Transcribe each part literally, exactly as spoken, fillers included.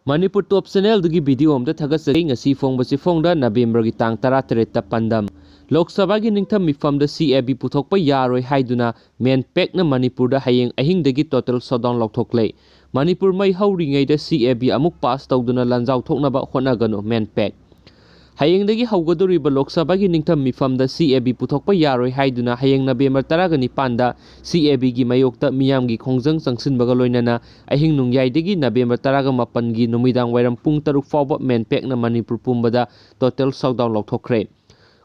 ꯃꯅꯤꯄꯨꯔ ꯇꯣꯞ ꯆꯦꯅꯦꯜꯗꯒꯤ video ꯑꯃꯗ ꯊꯥꯒꯠꯆꯔꯤ꯫ ꯉꯁꯤ ꯐꯣꯡꯕꯁꯤ ꯐꯣꯡꯗ ꯅꯕꯦꯝꯕꯔꯒꯤ ꯇꯥꯡ ꯇꯔꯥꯇꯔꯦꯠꯇ ꯄꯥꯟꯗꯝ꯫ ꯂꯣꯛ ꯁꯚꯥꯒꯤ ꯅꯤꯡꯊꯝ ꯃꯤꯐꯝꯗ ꯁꯤ ꯑꯦ ꯕꯤ ꯄꯨꯊꯣꯛꯄ ꯌꯥꯔꯣꯏ ꯍꯥꯏꯗꯨꯅ ꯃꯦꯟꯄꯦꯛꯅ ꯃꯅꯤꯄꯨꯔꯗ ꯍꯌꯦꯡ ꯑꯍꯤꯡꯗꯒꯤ ꯇꯣꯇꯦꯜ ꯁꯠꯗꯥꯎꯟ ꯂꯥꯎꯊꯣꯛꯂꯦ꯫ ꯃꯅꯤꯄꯨꯔ ꯃꯩ ꯍꯧꯔꯤꯉꯩꯗ ꯁꯤ ꯑꯦ ꯕꯤ ꯑꯃꯨꯛ ꯄꯥꯁ ꯇꯧꯗꯨꯅ ꯂꯥꯟꯖꯥꯎ ꯊꯣꯛꯅꯕ ꯍꯣꯠꯅꯒꯅꯨ, ꯃꯦꯟꯄꯦꯛ꯫ ꯍꯌꯦꯡꯗꯒꯤ ꯍꯧꯒꯗꯧꯔꯤꯕ ꯂꯣꯛ ꯁꯚꯥꯒꯤ ꯅꯤꯡꯊꯝ ꯃꯤꯐꯝꯗ ꯁꯤ ꯑꯦ ꯕꯤ ꯄꯨꯊꯣꯛꯄ ꯌꯥꯔꯣꯏ ꯍꯥꯏꯗꯨꯅ ꯍꯌꯦꯡ ꯅꯕꯦꯝꯕꯔ ꯇꯔꯥꯒ ꯅꯤꯄꯥꯟꯗ ꯁꯤ ꯑꯦ ꯕꯤꯒꯤ ꯃꯥꯌꯣꯛꯇ ꯃꯤꯌꯥꯝꯒꯤ ꯈꯣꯡꯖꯪ ꯆꯪꯁꯤꯟꯕꯒ ꯂꯣꯏꯅꯅ ꯑꯍꯤꯡ ꯅꯣꯡꯌꯥꯏꯗꯒꯤ ꯅꯕꯦꯝꯕꯔ ꯇꯔꯥꯒ ꯃꯥꯄꯟꯒꯤ ꯅꯨꯃꯤꯗꯥꯡ ꯋꯥꯏꯔꯝ ꯄꯨꯡ ꯇꯔꯨꯛ ꯐꯥꯎꯕ ꯃꯦꯟꯄꯦꯛꯅ ꯃꯅꯤꯄꯨꯔ ꯄꯨꯝꯕꯗ ꯇꯣꯇꯦꯜ ꯁꯠꯗꯥꯎꯟ ꯂꯥꯎꯊꯣꯛꯈ꯭ꯔꯦ꯫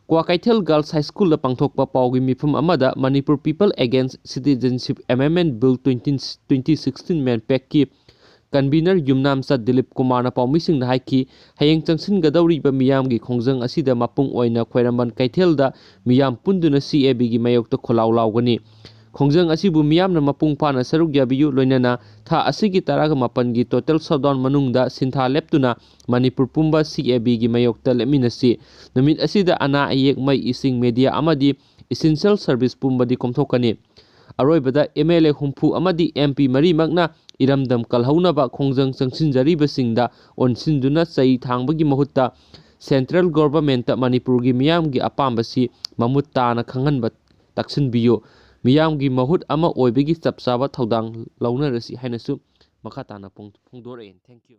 ꯀ꯭ꯋꯥꯀꯩꯊꯦꯜ ꯒꯥꯔꯜꯁ ꯍꯥꯏ ꯁ꯭ꯀꯨꯜꯗ ꯄꯥꯡꯊꯣꯛꯄ ꯄꯥꯎꯒꯤ ꯃꯤꯐꯝ ꯑꯃꯗ ꯃꯅꯤꯄꯨꯔ ꯄꯤꯄꯜ ꯑꯦꯒꯦꯟꯁ ꯁꯤꯇꯤꯖꯦꯟꯁꯤꯞ ꯑꯦꯃꯦꯟꯃꯦꯟ ꯕꯤꯜ ꯇ꯭ꯋꯦꯟꯇꯤ, ꯇ꯭ꯋꯦꯟꯇꯤ ꯁꯤꯛꯁꯇꯤꯟ ꯃꯦꯟꯄꯦꯛꯀꯤ ꯀꯟꯚꯤꯅꯔ ꯌꯨꯝꯅꯥꯝꯆꯥ ꯗꯤꯂꯤꯞ ꯀꯨꯃꯥꯔꯅ ꯄꯥꯎꯃꯤꯁꯤꯡꯗ ꯍꯥꯏꯈꯤ, ꯍꯌꯦꯡ ꯆꯪꯁꯤꯟꯒꯗꯧꯔꯤꯕ ꯃꯤꯌꯥꯝꯒꯤ ꯈꯣꯡꯖꯪ ꯑꯁꯤꯗ ꯃꯄꯨꯡ ꯑꯣꯏꯅ ꯈ꯭ꯋꯥꯏꯔꯝꯕꯟ ꯀꯩꯊꯦꯜꯗ ꯃꯤꯌꯥꯝ ꯄꯨꯟꯗꯨꯅ ꯁꯤ ꯑꯦ ꯕꯤꯒꯤ ꯃꯥꯌꯣꯛꯇ ꯈꯣꯜꯂꯥꯎ ꯂꯥꯎꯒꯅꯤ꯫ ꯈꯣꯡꯖꯪ ꯑꯁꯤꯕꯨ ꯃꯤꯌꯥꯝꯅ ꯃꯄꯨꯡ ꯐꯥꯅ ꯁꯔꯨꯛ ꯌꯥꯕꯤꯌꯨ, ꯂꯣꯏꯅꯅ ꯊꯥ ꯑꯁꯤꯒꯤ ꯇꯔꯥꯒ ꯃꯥꯄꯟꯒꯤ ꯇꯣꯇꯦꯜ ꯁꯠꯗꯥꯎꯟ ꯃꯅꯨꯡꯗ ꯁꯤꯟꯊꯥ ꯂꯦꯞꯇꯨꯅ ꯃꯅꯤꯄꯨꯔ ꯄꯨꯝꯕ ꯁꯤ ꯑꯦ ꯕꯤꯒꯤ ꯃꯥꯌꯣꯛꯇ ꯂꯦꯞꯃꯤꯟꯅꯁꯤ꯫ ꯅꯨꯃꯤꯠ ꯑꯁꯤꯗ ꯑꯅꯥ ꯑꯌꯦꯛ, ꯃꯩ, ꯏꯁꯤꯡ, ꯃꯦꯗꯤꯌꯥ ꯑꯃꯗꯤ ꯏꯁꯦꯟꯁꯤꯌꯦꯜ ꯁꯔꯚꯤꯁ ꯄꯨꯝꯕꯗꯤ ꯀꯣꯝꯊꯣꯛꯀꯅꯤ꯫ ꯑꯔꯣꯏꯕꯗ ꯑꯦꯝ ꯑꯦꯜ ꯑꯦ ꯍꯨꯝꯐꯨ ꯑꯃꯗꯤ ꯑꯦꯝ ꯄꯤ ꯃꯔꯤꯃꯛꯅ ꯏꯔꯝꯗꯝ ꯀꯜꯍꯧꯅꯕ ꯈꯣꯡꯖꯪ ꯆꯪꯁꯤꯟꯖꯔꯤꯕꯁꯤꯡꯗ ꯑꯣꯟꯁꯤꯟꯗꯨꯅ ꯆꯩ ꯊꯥꯡꯕꯒꯤ ꯃꯍꯨꯠꯇ ꯁꯦꯟꯇ꯭ꯔꯦꯜ ꯒꯣꯚꯔꯟꯃꯦꯟꯠꯇ ꯃꯅꯤꯄꯨꯔꯒꯤ ꯃꯤꯌꯥꯝꯒꯤ ꯑꯄꯥꯝꯕꯁꯤ ꯃꯃꯨꯠ ꯇꯥꯅ ꯈꯪꯍꯟꯕ ꯇꯥꯛꯁꯤꯟꯕꯤꯌꯨ꯫ ꯃꯤꯌꯥꯝꯒꯤ ꯃꯍꯨꯠ ꯑꯃ ꯑꯣꯏꯕꯒꯤ ꯆꯞ ꯆꯥꯕ ꯊꯧꯗꯥꯡ ꯂꯧꯅꯔꯁꯤ ꯍꯥꯏꯅꯁꯨ ꯃꯈꯥ ꯇꯥꯅ ꯐꯣꯡ-, ꯐꯣꯡꯗꯣꯔꯛꯑꯦ꯫ Thank you꯫